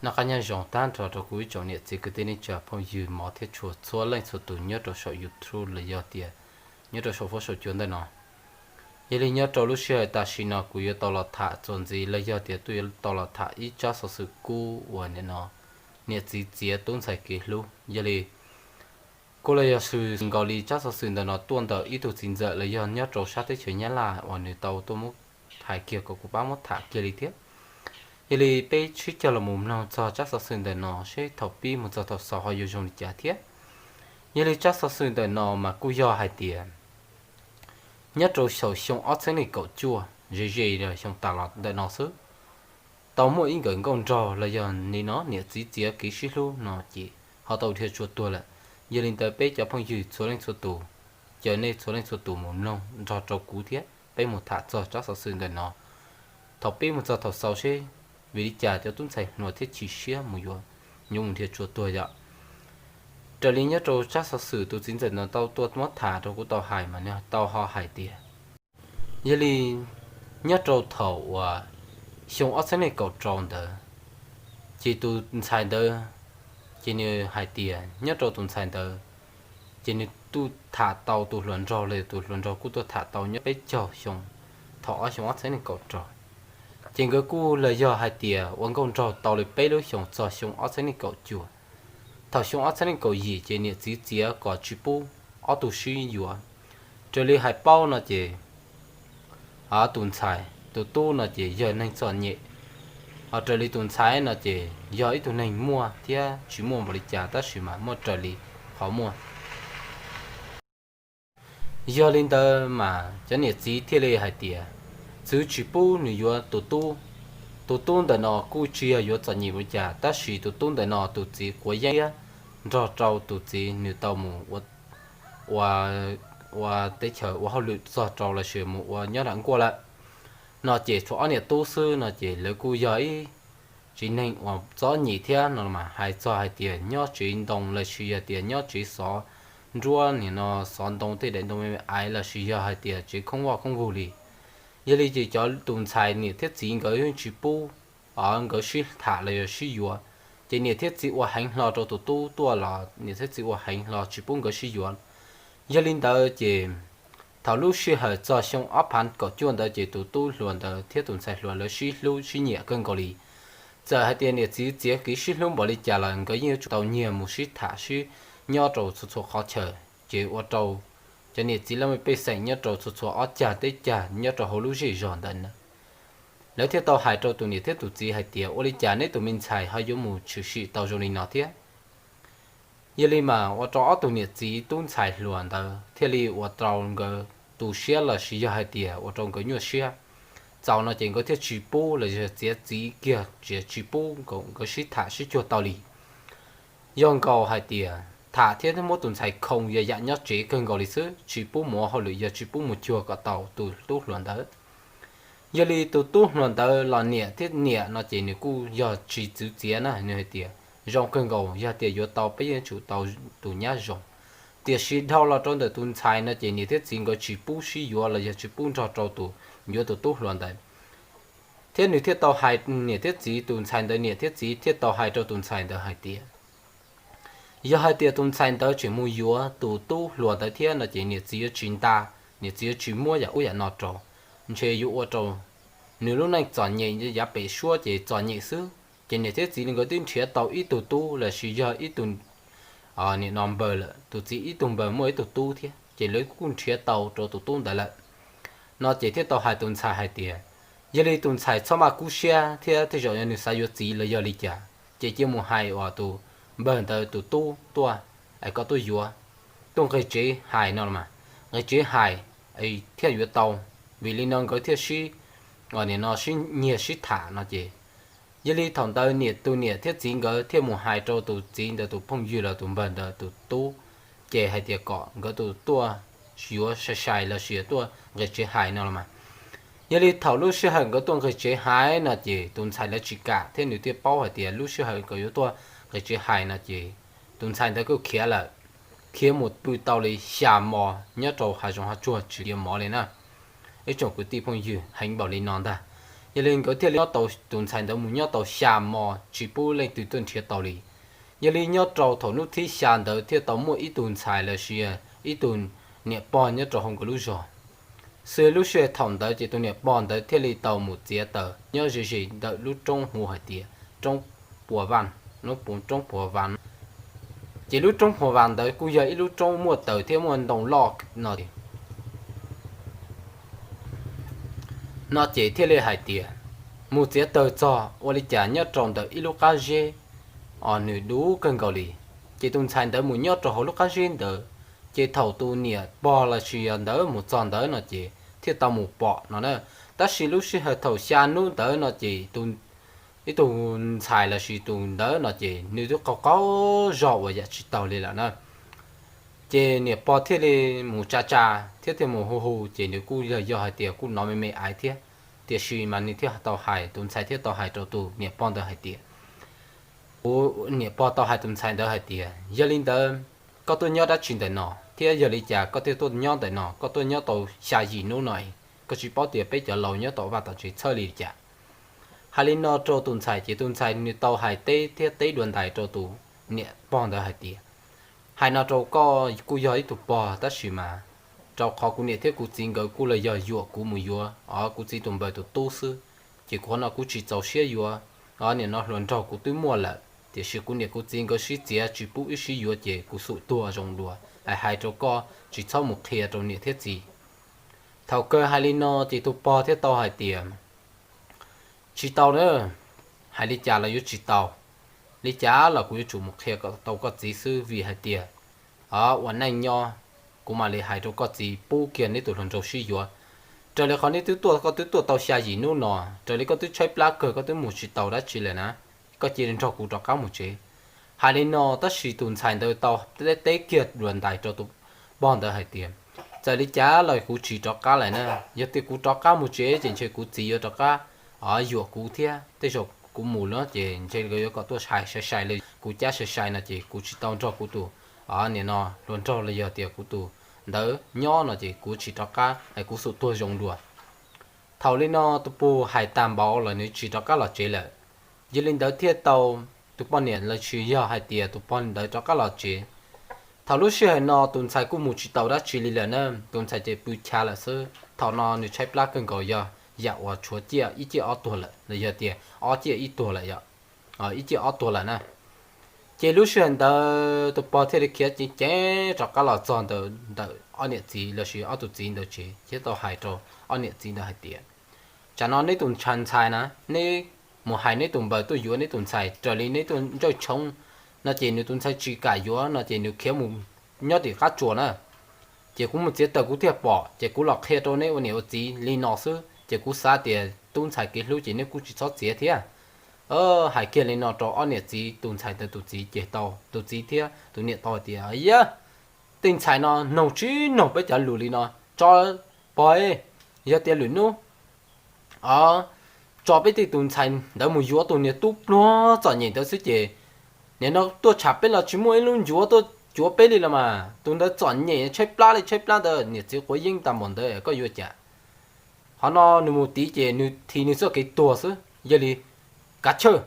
Noj qab nyob zoo tag nrho rau kuv ib tsoom niam txiv kwv tij neej tsa phooj ywg mov thiab tshua txhua leej txhua tus nyob rau saum YouTube los yog tias nyob rau saum fuab saum cua ntawm no. Yog li nyob rau lub sij hawm tam sim no kuv yuav tau los tham txuas ntxiv los yog tias tuaj yuav tau los tham ib tsab xov xwm kub uas nim no niam txiv txiav tub ntxhais kev hlub. Yog li kuj los yog xws nkaus li tsab xov xwm ntawm no tuaj ntawm ib tug txiv ntxawm los yog nyob rau sab teb chaws Nyab Laj uas nws tau tuaj muab hais kiag kom kuv pab muab tham kiag li thiab. Yog li peb sib cog los mus mloog txog tsab xov xwm ntawm no seb thaum pib mus txog thaum xaus ho yuav zoo li cas thiab. Yog li tsab xov xwm ntawm no mas kuj yog hais tias nyob rau saum xyoo ob txhiab nees kaum cuaj ze ze xyoo tas los ntawm no xwb, tau muaj ib nkawm nkauj nraug los yog nim no niam txiv txiav kev sib hlub no ces ho tau dhia tsua tuag lawm. Yog li ntawd peb cov phooj ywg txhua leej txhua tus, caw nej txhua leej txhua tus mus mloog nrog rau kuv thiab peb mus tham txog tsab xov xwm ntawm no thaum pib mus txog thaum xaus seb vim li cas cov tub ntxhais hluas thiaj chim siab mus yuav, yuav mus dhia tsua tuag yom. Raws li nyob rau tsab xov xwm tus txiv ntxawm no tau tuaj muab tham rau kuv tau hais mas nws tau ho hais tias yog li nyob rau thaum uas xyoo ob txhiab nees kaum rau ntawd, ces tus ntxhais ntawd, ces nws hais tias nyob rau tus ntxhais ntawd, ces nws tuaj tham tau tus hluas nraug los tus hluas nraug kuj tuaj tham tau nyob peb caug xyoo, thaum ob xyoo ob txhiab nees kaum rau. Ces nkawd kuj los yog hais tias ua nkauj nraug tau li peb lub xyoos txog xyoo ob txhiab nees kaum cuaj. Thaum xyoo ob txhiab nees kaum yim ces niam txiv txiav kom tsis pub ob tug sib yuav. Raws li hais paub no ces tus ntxhais tus tub no ces yog neeg txom nyem, ho raws li tus ntxhais no ces yog ib tug neeg muaj thiab tsis muaj npaum li cas tab sis mas muaj raws li qhov muaj. Yog li ntawd mas cov niam txiv thiaj li hais tias txwv tsis pub nws yuav tus tub. Tus tub ntawm no kuj tsis yog yuav txom nyem ua cas tab sis tus tub ntawm no tus txiv quav yeeb thiab nrog rau tus txiv nws tau mus ua teb chaws ua hauj lwm txog rau los sis mus ua nyob nram nkuaj lawm. No ces tshuav ob niam tub xwb no ces lawv kuj yog ib tsev neeg uas txom nyem thiab no mas hais txog hais tias nyob tsev ntoo los sis yog tias nyob tsev xov nruab nim no xov ntoo tej daim ntoo me me aiv los sis yog hais tias tsev khoob vaj khoob vug li. Yog li ces cov tus ntxhais niam thiab txiv nkawd yeej tsis pub nkawd sib tham los yog sib yuav. Ces niam thiab txiv ua heev hlo rau tus tub tuaj los niam thiab txiv ua heev hlo tsis pub nkawd sib yuav. Yog li ntawd ces thaum lub sij hawm txog xyoo ob phav kaum cuaj ntawd ces tus tub hluas ntawd thiab tus ntxhais hluas lawv sib hlub sib nyiam kawg nkaus li. Txawm hais tias niam txiv txiav kev sib hlub npaum li cas los nkawd yeej yuav tsum tau nyiag mus sib tham sib nyob rau txhua txhua qhov chaw, ces ua rau cov niam txiv laj mej pej xeem nyob rau txhua txhua ob cag teb cag nyob rau hauv lub zej zog ntawd na, lawv thiaj tau hais rau tus niam thiab tus txiv hais tias ua li cas neb tus me ntxhais ho yuav mus tshwm sim tau zoo li no thiab. Yog li mas ua rau ob tug niam txiv tub ntxhais hluas ntawd thiaj li ua rau nkawd tu siab los sis yog hais tias ua rau nkawd nyuaj siab. Txaus no ces nkawd thiaj tsis pub los yog txiav txim kiag tsis pub nkawd sib tham sib cuag tau li. Yog nkaus hais tias tham thiab muab tus ntxhais khoo yog yam nyob tsev kawg nkaus li xwb, tsis pub mus ua hauj lwm yog tsis pub mus cuag kom tau tus tub hluas ntawd. Yog li tus tub hluas ntawd los niam thiab niam no ces nws kuj yog tsis txwv txiav na, nws hais tias zoo kawg nkaus, yog tias yuav tau peb yeej tsum tau tus nyab zoo. Tiam sis dhau los rau ntawm tus ntxhais no ces niam thiab txiv nkawd tsis pub sib yuav los yog tsis pub nrog rau tus yuav tus tub hluas ntawd. Thiab nws thiaj tau hais, niam thiab txiv, tus ntxhais ntawd niam thiab txiv thiaj tau hais rau tus ntxhais ntawd hais tias yog hais tias tus ntxhais ntawd tseem mus yuav tus tub hluas ntawd thiab no ces niam txiv yuav tsis nta, niam txiv yuav tsis muab yam ub yam no rau, ntshe yuav ua rau nws lub neej txom nyem yav pem suab ces txom nyem xwb. Ces niam thiab txiv nkawd twb nrhiav tau ib tug tub los sis yog ib tug nim no npawg lawm, tus txiv ib tug npawg muaj ib tug tub thiab ces lawv kuj nrhiav tau rau tus tub ntawd lawm. No ces thiaj tau hais tus ntxhais hais tias yog li tus ntxhais txhob maj kub siab thiab tej zaum yog nws xav yuav txiv los yog li cas ces cia mus hais uas tus npawg ntawd tus tub tuaj, es koj tuaj yuav, tuaj nqis tsev hais no los mas, nqis tsev hais thiaj yuav tau. Vim li no nkawd thiaj sib, nim no sib nyiag sib tham no ces yog li thaum ntawd niam, tus niam thiab txiv nkawd thiaj mus hais rau tus txiv ntawd tus phooj ywg los tus npawg ntawd tus tub, ces hais tias kom nkawd tus tuaj yuav sai sai los sis tuaj nqis tsev hais no los mas. Yog li thaum lub sij hawm nkawd tuaj nqis tsev hais no ces tus ntxhais lawv tsis kam thiab nws thiaj paub hais tias lub sij hawm nkawd yuav tuaj nqis tsev hais no ces tus ntxhais ntawd kuj khiav lawm, khiav mus pw tau li xya hmo nyob rau hav zoov hav tsuag tsis yuav mov li na. Ib tsoom kwv tij phooj ywg, heev npaum li no ntag. Yog li nkawd thiaj li nyob tau, tus ntxhais ntawd mus nyob tau xya hmo tsis pub leej twg tuaj nrhiav tau li. Yog li nyob rau thaum hnub thib xya ntawd thiaj tau muaj ib tug ntxhais los sis ib tug niam pog nyob rau hauv nkawd lub zos. Xws lub sij hawm thaum ntawd ces tus niam pog ntawd thiaj li tau mus txiav taws nyob ze ze ntawm lub roob hu hais tias roob Pua Vam, lub roob Pua Vam. Ces lub roob Pua Vam ntawd kuj yog ib lub roob muaj taws thiab muaj ntoo loj no no ces thiaj li hais tias mus txiav taws txog ua li cas nyob rau ntawm ib lub qab zeb os, nws dub kawg nkaus li. Ces tus ntxhais ntawd mus nyob rau hauv lub qab zeb ntawd, ces thaum tus niam pog los sis yog ntawd mus txog ntawd no ces thiaj tau mus pom no na. Tab sis lub sij hawm thaum xya hnub ntawd no ces ib tug ntxhais los sis tus ntawd no ces nws twb qaug qaug zog ua yam tsis taus li lawm na. Ces niam pog thiaj li mus tsa tsa thiab thiaj mus hu hu, ces nws kuj yog yog hais tias kuj hnov me me aiv thiab, tiam sis mas nws thiaj tau hais, tus ntxhais thiaj tau hais rau tus niam pog ntawd hais tias, kuv niam pog tau hais tus ntxhais ntawd hais tias, yog li ntawd koj tuaj nyob dab tsi ntawm no thiab yog li cas koj thiaj tuaj nyob ntawm no, koj tuaj nyob tau xya yim hnub no, koj tsis paub tias peb cov laus nyob tom vaj tom tsev txhawj li cas? Hais li no rau tus ntxhais ces tus ntxhais nws tau hais teb thiab teb dua ntais rau tus niam pog ntawd hais tias, hais no rau koj kuj yog ib tug pog tab sis mas rau qhov kuv niam thiab kuv txiv nkawd kuj los yog yuam kuv mus yuav os kuv txiv tus npawg tus tub xwb, ces kuv qhov no kuv tsis txaus siab yuav. Nim no hluas nraug kuv twb muaj lawm tiam sis kuv niam kuv txiv nkawd sib txiav tsis pub wb sib yuav ces kuv xum tuag zoo dua. Hais hais rau koj tsis txhob mus qhia rau niam thiab txiv. Thaum kawg hais li no ces tus pog thiaj tau hais tias, tsis tau na, hais li cas los yuav tsis tau. Li cas los kuv yuav tsum mus qhia kom tau koj txiv xwb vim hais tias ua neej nyob kuv mam li hais rau koj txiv pub kiag neb tus hluas nraug sib yuav. Raws li qhov neb twb tuaj, koj twb tuaj tau xya yim hnub no, raws li koj twb tshaib plab kawg koj twb mus tsis tau dab tsi lawm na, koj cia li nrog kuv rov qab mus tsev. Hais li no tab sis tus ntxhais ntawd tau teb kiag dua ntais rau tus pog ntawd hais tias, txawm li cas los kuv tsis rov qab lawm na, yog tias kuv rov qab mus tsev ces ntshe kuv txiv yuav rov qab yuam kuv thiab tej zaum kuv mus lawm ces ntshe yuav kom tuaj sai sai sai li kuv cab sai sai no ces kuv tsis tau nrog kuv tus nim no hluas nraug los yog tias kuv tus ntawd nyob no ces kuv tsis rov qab es kuv xum tuag zoo dua. Thaum li no tus pog hais tag npaum los nws tsis rov qab los tsev lawm. Yog li ntawd thiaj tau tus poj niam los sis yog hais tias tus pog ntawd rov qab los tsev. Thaum lub sij hawm no tus ntxhais kuj mus tsis tau dab tsi li lawm na, tus ntxhais ces pw chav lawm xwb. Thaum no nws tshaib plab kawg nkaus yog yam uas tshuav ciaj ib ciaj ob tuag lawm los yog tias ob ciaj ib tuag lawm yom, ib ciaj ob tuag lawm na. Ces lub sij hawm ntawd tus pog thiaj li khiav ceev ceev rov qab los txog ntawm ob niam txiv los sis ob tus txiv ntawd tsev thiab tau hais rau ob niam txiv ntawd hais tias, tsam no neb tus ntxhais na, neb mus hais neb tus npawg tuaj yuav neb tus ntxhais raws li neb tuaj ntsawj tshoob no ces nws tus ntxhais tsis kam yuav no ces nws khiav mus nyob tim qab tsuas na. Ces kuv mus txiav taws kuv thiaj pom ces kuv los qhia rau neb ua niam ua txiv li no xwb ces kuv xav tias tub ntxhais kev hlub ces neb kuj tsis txhob txiav thiab. Hais kiag li no rau ob niam txiv, tus ntxhais ntawd tus txiv ces tau, tus txiv thiab tus niam tau hais tias, yab, tej ntxhais no noog tsis noog peb cov lus li no, tso pog, yog tias lwm hnub tso peb tej tus ntxhais ntawd mus yuav tus niag tub pluag txom nyem ntawd xwb ces nim no tuaj tsham peb los tsis muaj ib lub ncuav tuaj cuav peb li los mas, tus ntawd txom nyem tshaib plab li tshaib plab ntawd, niam txiv quav yeeb tag npaum ntawd koj yuav cas? Qhov no nws mus tid ces nws thiv nws txoj kev tuag xwb, yog li kav chawj.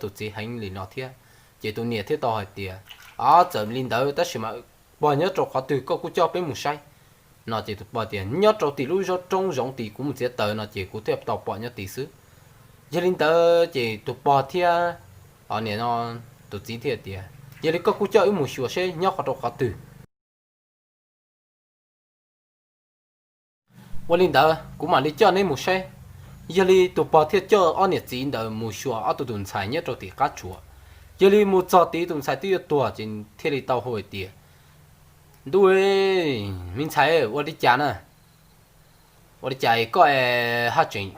Tus txiv heev li no thiab, ces tus niam thiaj tau hais tias, o, txawm li ntawd tab sis mas pog nyob rau qhov twg koj kuj coj peb mus saib no ces tus pog tias nyob rau tim lub zoov roob zoov tid kuv mus txiav taws no ces kuv thiaj tau pom nyob tid xwb. Yog li ntawd ces tus pog thiab, o, nim no tus txiv thiaj tias yog li koj kuj coj wb mus xyuas seb nyob qhov rau qhov twg. Ua li ntawd kuv mam li coj neb mus saib. Yog li tus pog thiaj coj ob niam txiv ntawd mus xyuas ob tug tus ntxhais nyob rau tim qab tsuas. Yog li mus txog tid tus ntxhais twb yuav tuag ces thiaj li tau hu hais tias, ntuj, me ntxhais, ua li cas na? Ua li cas koj haj tseem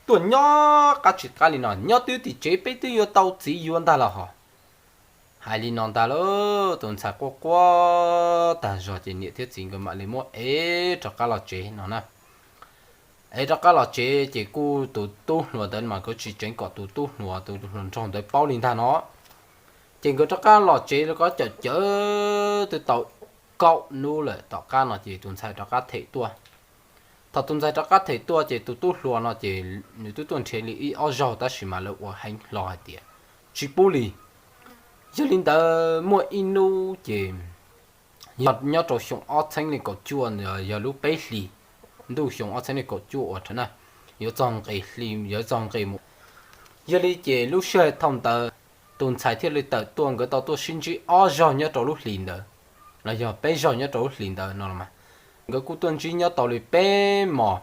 tuaj nyob qab tsis qab li no, nyob twb tim tsev peb twb yuav tau txiv yuav ntag los hos. Hais li no ntag lauj, tus ntxhais quaj quaj tag zog ces niam thiab txiv nkawd mam li muab ev rov qab los tsev no na. Ev rov qab los tsev ces kuj tus tub hluas ntawd mas nkawd tsis tseev kom tus tub hluas tus hluas nraug ntawd paub li ntag no. Ces nkawd rov qab los tsev los ko cawm cawv twb tau kaum hnub lawm tom qab no ces tus ntxhais rov qab them tuaj. Thaum tus ntxhais rov qab them tuaj ces tus tub hluas no ces nws twb tuaj nrhiav li ib ob zaug tab sis mas lawv ua heev hlo hais tias tsis pub li. Yog li ntawd muaj ib hnub ces yog nyob rau xyoo ob txhiab li kaum cuaj, yog lub peb hlis ntuj xyoo ob txhiab li kaum cuaj uas thaum na yuav txog nqis hli, yuav txog nqis mus. Yog li ces lub sij hawm thaum ntawd tus ntxhais thiaj li tawm tuaj, nkawd tau tuaj sib ntsib ob zaug nyob rau lub hlis ntawd, los yog peb zaug nyob rau lub hlis ntawd no los mas. Nkawd kuj tuaj ntsib nyob tau li peb mos,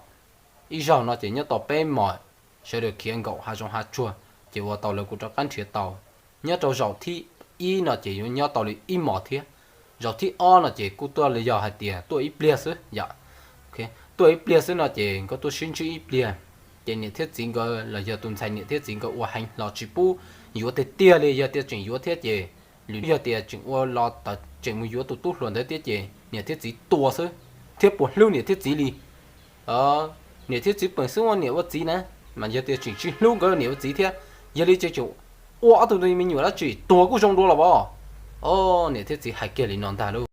ib zaug no ces nyob tau peb mos, sawv daws khiav nkaum hav zoov hav tsuag, ces ua tau lawv kuj rov qab nrhiav tau. Nyob rau zaum thib ib no ces yuav nyob tau li ib mos thiab. Zaum thib ob no ces kuj tuaj los yog hais tias tuaj ib pliag xwb yom. Tuaj ib pliag xwb no ces nkawd tuaj sib ntsib ib pliag, ces niam thiab txiv nkawd los yog tus ntxhais niam thiab txiv nkawd ua heev hlo tsis pub yuav tiag tiag li. Yog tias tseem yuav thiab ces, lwm yog tias tseem ua los tseem mus yuav tus tub hluas ntawd thiab ces niam thiab txiv tua xwb, thiab puas hlub niam thiab txiv li. Niam thiab txiv peem xwb ua niam ua txiv na, mas yog tias tseem tsis hlub nkawd niam ua txiv thiab, yog li ces tseem ua ob tug me nyuam dab tsi tuag kuj zoo dua los as. Niam thiab txiv hais kiag li no ntag lauj.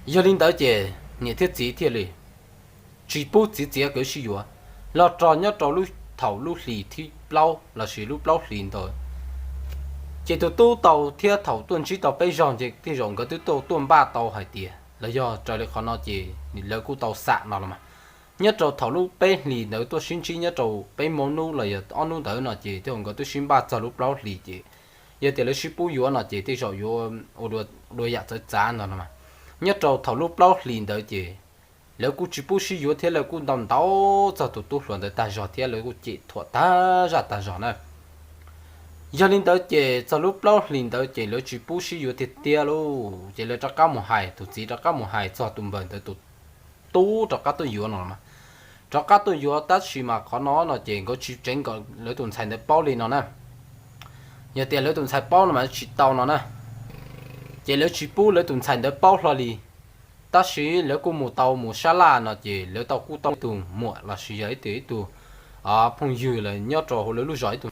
Yog li ntawd ces niam thiab txiv thiaj li tsis pub txiv txiav nkawd sib yuav. Los rau nyob rau lub, thaum lub hlis thib plaub los sis lub plaub hlis ntawd, ces tus tub tau thiab thaum tuaj ntsib tau peb zaug ces tej zaum nkawd twb tau tuaj npaj tau hais tias los yog raws li qhov no ces lawv kuj tau xam no los mas. Nyob rau thaum lub peb hlis ntawd tuaj sib ntsib nyob rau peb hmo hnub los yog ob hnub ntawd no ces tej zaum nkawd twb sib npaj txog lub plaub hlis ces yog tias lawv sib pub yuav no ces tej zaum yuav ua dua yam txawv txav no los mas. Nyob rau thaum lub plaub hlis ntawd ces lawv kuj tsis pub sib yuav thiab lawv kuj ntau ntau txog tus tub hluas ntawd tag zog thiab lawv kuj cem thuam tag zaj tag zog na. Yog li ntawd ces txog lub plaub hlis ntawd ces lawv tsis pub sib yuav tiag tiag lauj, ces lawv rov qab mus hais, tus txiv rov qab mus hais txog tus npawg ntawd tus tub rov qab tuaj yuav no los mas. Rov qab tuaj yuav tab sis mas qhov no no ces nkawd tsis tseev kom lawv tus ntxhais ntawd paub li no na. Yog tias lawv tus ntxhais paub no mas tsis tau no na, ces lawv tsis pub lawv tus ntxhais ntawd paub hlo li. Tab sis lawv kuj mus tau mus sab laj no ces lawv tau kuj tau ib tug muam los sis yog ib tug ib tug phooj ywg los nyob rau hauv lawv lub zos ib tug.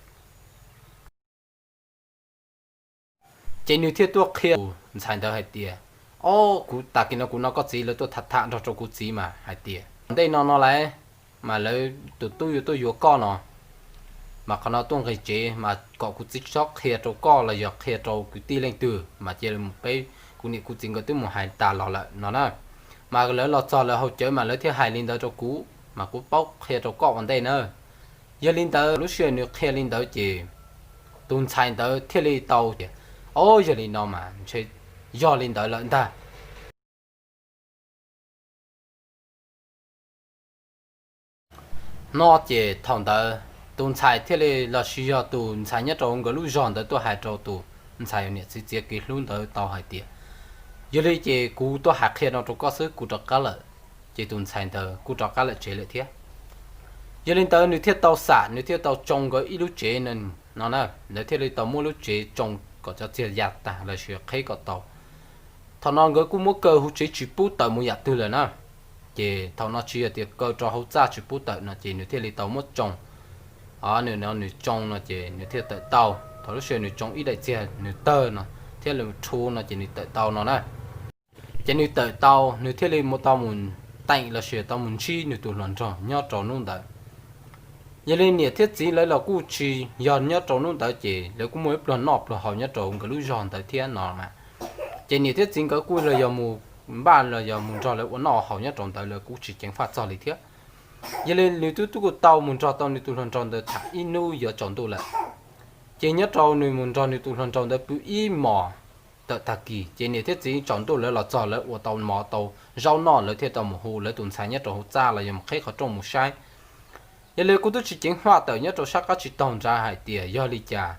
Ces nws thiaj tuaj qhia tus ntxhais ntawd hais tias, o, kuv tag kis no kuv no koj txiv lawv tuaj tham tham nrog rau kuv txiv mas hais tias ntej no no lawm mas lawv tus tub yuav tuaj yuav koj no, mas qhov no tuaj nqis tsev mas kom kuv txiv txhob qhia rau koj los yog qhia rau kwv tij leej twg mas cia li mus peb, kuv niam kuv txiv nkawd twb mus hais tas los lawm no na. Mas lawv los txog lawv haus cawv mas lawv thiaj hais li ntawd rau kuv mas kuv paub qhia rau koj ua ntej na. Yog li ntawd lub sij hawm nws qhia li ntawd ces tus ntxhais ntawd thiaj li tau tias, o, yog li no mas ntshe yog li ntawd lawm ntag. No ces thaum ntawd tus ntxhais thiaj li los sis yog tus ntxhais nyob rau nkawd lub zos ntawd tuaj hais rau tus ntxhais uas niam txiv txiav kev hlub ntawd tau hais tias, yog li ces kuv tuaj hais qhia no rau koj xwb, kuv rov qab lawm. Ces tus ntxhais ntawd kuj rov qab lawm tsev lawm thiab. Yog li ntawd nws thiaj tau xam, nws thiaj tau tsoo nkawd ib lub tsev no na, lawv thiaj li tau muab lub tsev tsoo kom cov txiag ya tag los sis qheb kom tau. Thaum no nkawd kuj muab kaw hauv tsev tsis pub tawm mus yam twg lawm na. Ces thaum no tsis yog tias kaw rau hauv txaj tsis pub tawm no ces nws thiaj li tau muab tsoo. Nws no nws tsoo no ces nws thiaj tawm tau. Thaum lub sij hawm nws tsoo ib daim txiag nws tawg no thiab rhu no ces nws tawm tau no na. Ces nws tawm tau, nws thiaj li mus tau mus teem los sis tau mus ntsib nws tus hluas nraug nyob rau hnub ntawd. Yog li niam thiab txiv lawv los kuj tsis yog nyob rau hnub ntawd ces lawv kuj muaj ib pluag noj pluag haus nyob rau nkawd lub zos ntawd thiab no mas. Ces niam thiab txiv nkawd kuj los yog mus npaj los yog mus nrog lawv ua noj haus nyob rau ntawd, lawv kuj tsis ceev faj txog li thiab. Yog li nws twb twb kuj tau mus nrog tau nws tus hluas nraug ntawd tham ib hnub yuav tsaus ntuj lawm. Ces nyob rau nws mus nrog nws tus hluas nraug ntawd pw ib hmos tawm tag kis ces niam thiab txiv tsaus ntuj lawv los txog lawv ua tau mov tau zaub noj lawv thiaj tau mus hu lawv tus ntxhais nyob rau hauv txaj los yog mus qhib qhov rooj mus saib. Yog li kuj twb tsis ceev faj tawm nyob rau sab qab tsib taug nrad hais tias yog li cas,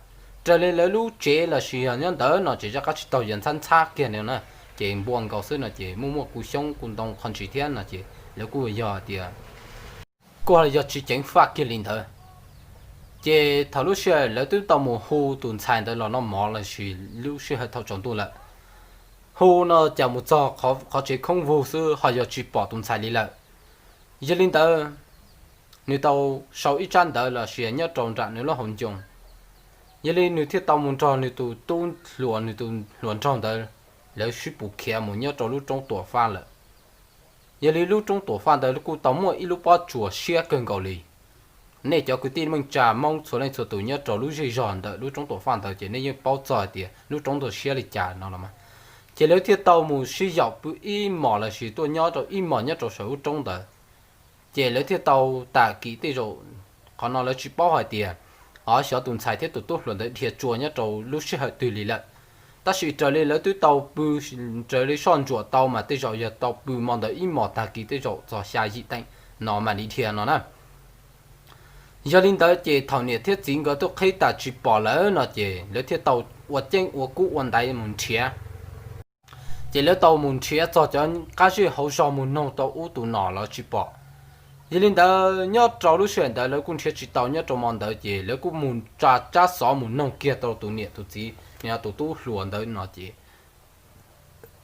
raws li lawv lub tsev los sis yog nyob ntawd no ces sab qab tsib taug yog ntxhab ntxhab kiag no na, ces npua nkaus xwb no ces muaj muaj kuv xyoob kuv ntoo qhov ntsis thiab no ces lawv kuj yog tias kuj yog tsis ceev faj kiag li ntawd. Ces thaum lub sij hawm lawv twb tau mus hu tus ntxhais ntawd los noj mov los sis lub sij hawm thaum tsaus ntuj lawm, hu no cas mus txog qhov tsev khoob vug xwb ho yog tsis pom tus ntxhais li lawm. Yog li ntawd, nws tau sau ib tsab ntawv los sis nyob rau nram nws lub hauv ncoo. Yog li nws thiaj tau mus nrog nws tus tub hluas nws tus hluas nraug ntawd, lawv sib pus khiav mus nyob rau lub roob Tuam Fab lawm. Yog li lub roob Tuam Faj ntawd kuj tau muaj ib lub pob tsuas siab kawg nkaus li. Nej cov kwv tij neej tsa Hmoob txhua leej txhua tus nyob rau lub zej zog ntawm lub roob Tuam Faj ntawd ces nej yeej paub txog hais tias lub roob ntawd siab li cas no los mas. Ces lawv thiaj tau mus sib yaum pw ib hmos lossis tuaj nyob rau ib hmos nyob rau saum lub roob ntawd. Ces lawv thiaj tau tag kis tej zaum, qhov no lawv tsis paub hais tias, o, xyov tus ntxhais thiab tus tub hluas ntawd dhia tsua nyob rau lub sij hawm twg li lawm. Tab sis raws li lawv twb tau pw, raws li soj ntsuam tau mas tej zaum yog tau pw hmo ntawd ib hmos tag kis tej zaum txog xya yim teev no mam li dhia no na. Yog li ntawd ces thaum niam thiab txiv nkawd tuaj qhib tas tsis pom lawm no ces lawv thiaj tau ua ceeb ua kub ua ntaiv mus nrhiav. Ces lawv tau mus nrhiav txog cov qab zej hauv zog mus noog tau ub tus nom los tsis pom. Yog li ntawd nyob rau lub sij hawm ntawd lawv kuj nrhiav tsis tau nyob rau hmo ntawd ces lawv kuj mus tsa tsab xov mus noog kiag rau tus niam tus txiv, tus tub hluas ntawd no ces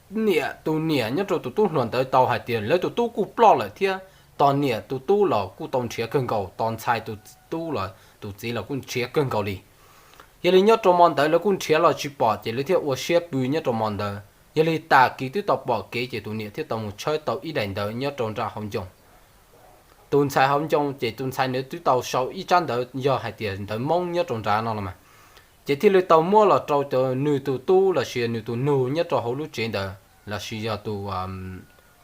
niam, tus niam nyob rau tus tub hluas ntawd tau hais tias lawv tus tub kuj ploj lawm thiab, tos niam tus tub los kuj tau nrhiav kawg nkaus, tos ntxhais tus tub los tus txiv los kuj nrhiav kawg nkaus li. Yog li nyob rau hmo ntawd lawv kuj nrhiav los tsis pom ces lawv thiaj ua siab pw nyob rau hmo ntawd. Yog li tag kis twb tau pom kev ces tus niam thiaj tau mus tshawb tau ib daim ntawv nyob rau nram hauv ncoo. Tus ntxhais hauv ncoo ces tus ntxhais nws twb tau sau ib tsab ntawv yog hais tias ntawv Hmoob nyob rau nrad no los mas. Ces thiaj li tau muab los rau nws tus tub lossis nws tus nug nyob rau hauv lub tsev ntawd lossis yog tus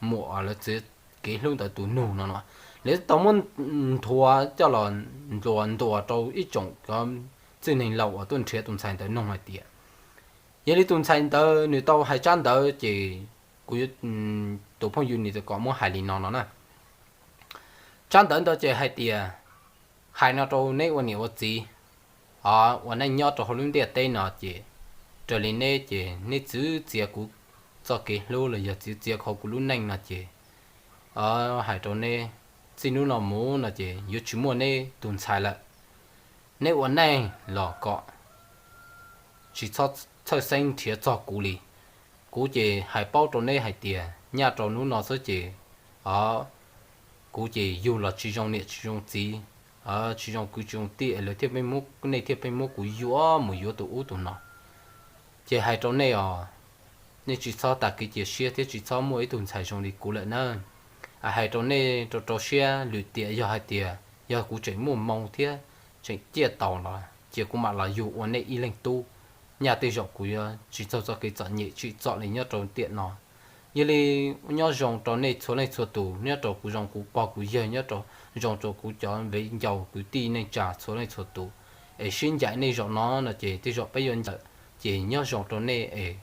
muam lawv txiv kev hlub ntawd tus nug no no. Lawv tau muab nthuav coj los ntuas ntuas rau ib tsoom txwj neeg laus uas tuaj nrhiav tus ntxhais ntawd noog hais tias, yog li tus ntxhais ntawd nws tau hais tsab ntawv ces kuv, tus phooj ywg nws kom muab hais li no no na. Tsab ntawv ntawd ces hais tias, hais no rau neb ua niam ua txiv, o, ua neej nyob rau hauv lub ntiaj teb no ces raws li neb ces neb txwv txiav kuv txoj kev hlub los yog txwv txiav kuv lub neej no ces, o, hais rau neb, txij hnub no mus no ces yuav tsis muaj neb tus ntxhais lawm. Neb ua neej los kom tsis txhob txhawj xeeb nrhiav txog kuv li. Kuv ces hais paub rau neb hais tias nyaj rau hnub no xwb ces, o, kuv ces yug los tsis zoo niam tsis zoo txiv, tsis zoo kwv tsis zoo tij es lawv thiaj pheej muab, nej thiaj pheej muab kuv yuam mus yuav tus ub tus no. Ces hais rau nej os, nej tsis txhob tag kev cia siab thiab tsis txhob muaj ib tug ntxhais zoo li kuv lawm na. Hais rau nej rau rau siab lwm tiam yog hais tias yog kuv tseem muaj moo thiab tseem ciaj tau los cia kuv mam los yug ua nej ib leeg tub. Nyaj tej zaum kuv yuav tsis txog txoj kev txom nyem tsim txom li nyob rau tiam no. Yog li nyob zoo rau nej txhua leej txhua tus, nyob rau kuv zoo kuv pog kuv yawg, nyob rau zoo rau kuv cov viv ncaus kwv tij neej tsa txhua leej txhua tus, es sib ncaim nej zaum no no ces tej zaum peb yuav ncaim, ces nyob zoo rau nej es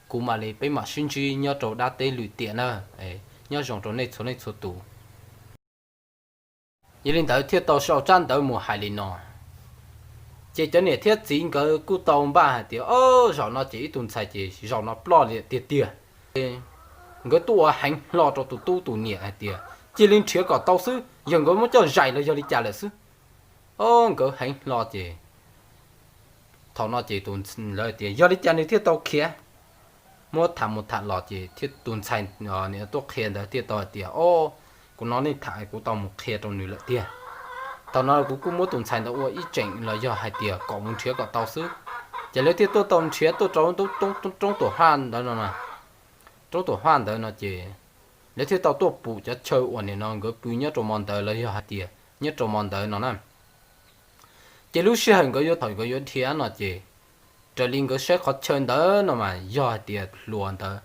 kuv mam li peb mam sib ntsib nyob rau dab teb lwm tiam na. Nyob zoo rau nej txhua leej txhua tus. Yog li ntawd thiaj tau sau tsab ntawv mus hais li no. Ces cov niam thiab txiv nkawd kuj tau npaj hais tias, o, zaum no ces ib tug ntxhais ces zaum no ploj li tiag tiag. Nkawd tuaj ua heev hlo rau tus tub tus niam hais tias cia li nrhiav kom tau xwb, yog nkawd muab coj zais los yog li cas lawm xwb. O, nkawd heev hlo ces thaum no ces tus, lawv tias yog li cas nws thiaj tau khiav. Muab tham mus tham los ces thiaj tus ntxhais tuaj qhia ntawd thiaj tau hais tias, o, kuv hnov nej tham kuv tau mus qhia rau nws lawm tiag. Thaum no kuv kuj muab tus ntxhais ntawd ua ib tseem los yog hais tias kom mus nrhiav kom tau xwb. Ces lawv thiaj tuaj tau nrhiav tuaj rau roob Tuam Haj ntawd no, roob Tuam Haj ntawd no ces lawv thiaj tau tuaj pum cov chaw uas nim no nkawd pw nyob rau mo ntawd los yog hais tias nyob rau mo ntawd no na. Ces lub sij hawm nkawd yuav, thaum nkawd yuav dhia no ces raws li nkawd saib qhov chaw ntawd no mas yog hais tias hluas ntawd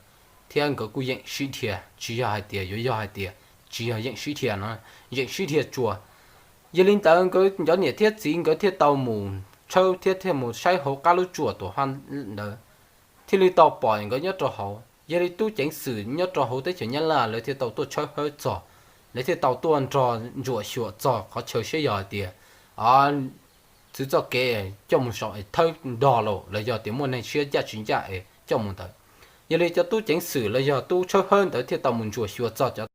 thiab nkawd kuj yeem sib dhia, tsis yog hais tias yuav yog hais tias tsis yog yeem sib dhia no, yeem sib dhia tsuas. Yog li ntawd nkawd cov niam thiab txiv nkawd thiaj tau mus tshawb thiab thiaj mus saib hauv qab lub tsuas Tuam Haj ntawd, thiaj li tau pom nkawd nyob rau hauv. Yog li tub ceev xwm nyob rau hauv teb chaws Nyab Laj lawv thiaj tau tuaj tshawb hawb txog, lawv thiaj tau tuaj nrog ntsuam xyuas txog qhov chaw saib yog hais tias txwv txoj kev coj mus saum es thawb nrog los los yog tias muaj neeg siab ncaj tsis ncaj es coj mus ntawd. Yog li cov tub ceev xwm los yog tub tshawb hawb ntawd thiaj tau mus ntsuam xyuas txog cov